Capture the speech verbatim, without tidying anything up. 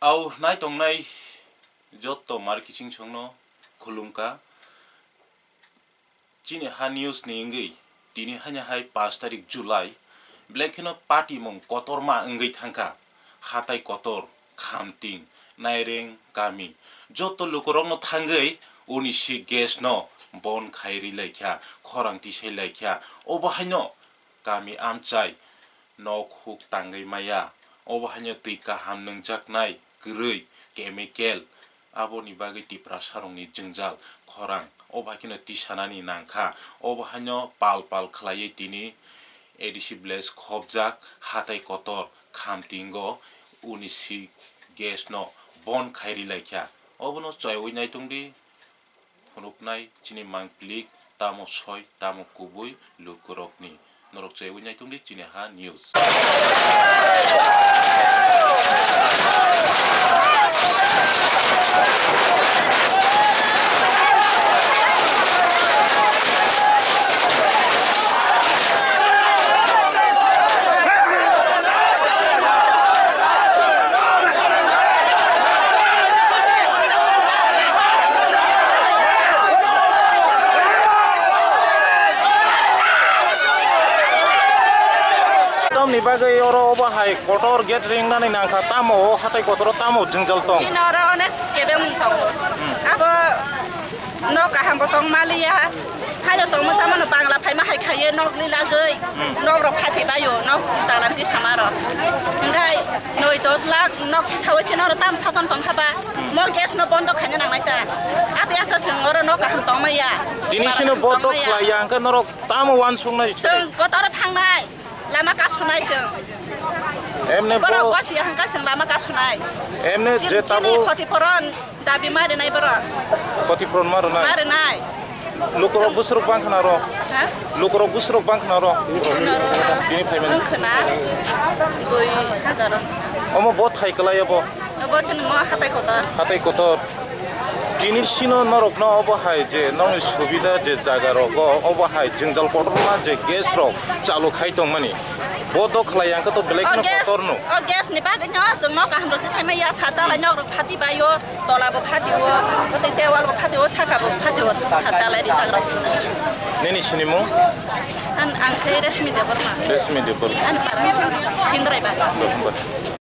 Au nai tongnai jotto mar kiching chongno khulumkha. Chini ha news ni wngwi tini haino hai pash tarik July, belai kheno patimung kotorma wngwi thangkha. Hatai kotor, Khamting, Naireng kami, jotto lukurokno thangwi uni si gas no bon khai ri laikha, khorang tisai laikha. Obo haino kami amchai nok huk tangwi maya, obo haino twi kaham nwngjaknai kwrwi, chemical, aboni bagwi Tiprasarokni jwngjal khorang obo hai kheno tisanani nangkha. Obo haino pal pal khlaiwi tini A D C village khopjak hatai kotor Khamtingo uni si gas no bon khai ri laikha. Obono chaiwi naitongdi. Phunuknai chini mangpili tamo soi tamo kubui lukurokni. Norok chaiwi naitongdi chini ha news. Tamni bagwi oro obo hai kotor gate ringnani nangkha, tamo o hatai kotoro tamo jwngjal tong? Chini oro onek kebeng tongo. Abo nok kaham bo tong maliya. Haino tongma chamano bangla phaima hai khaiye nok lilagwi. Nok rok phati baio, nok dalan tisama rok. Hingkhai noi dos lakh nok tisawi chini oro tam sason tongkha ba. Mo gas no bondo khaina nangnai ta. Ati asa chwng oro nok kaham tongmaya. Tini sino bondo khlaiya hingkhe norok tamo uansuknai? Chwng kotoro thangnai. Lama kasunai chwng. Emne borok bo gosi hangka chwng lama kasunai. Emne je chini tabo khoti poron dabi ma rinai borok. Khoti poron ma rinai? Ma rinai. Lukurok busruk bang khna ro. Ha? Lukurok busruk bang khna ro. Khna ro. Bini payment. Ang khna dui hajar. Omo bo thai kwlai abo. Bo chini mo hatai kotor. Hatai kotor. Tini sino norokno obo hai je nokni subida je jaga rogo obo hai jwngjal kotorma je gas rok chalu khai tongmani. Bo do khlai yang khe to belai kheno kotor no. O gas ni bagwi no chwng no kaham rok tisai maya sat dalai nok rok phati baio, tola bo phati o, tei tewal bo phati o, saka bo phati o, sat dalai rijak rok. Nini sinimung? Ang khe Resmi Debbarma. Resmi Debbarma. Ani para Chindrai ba.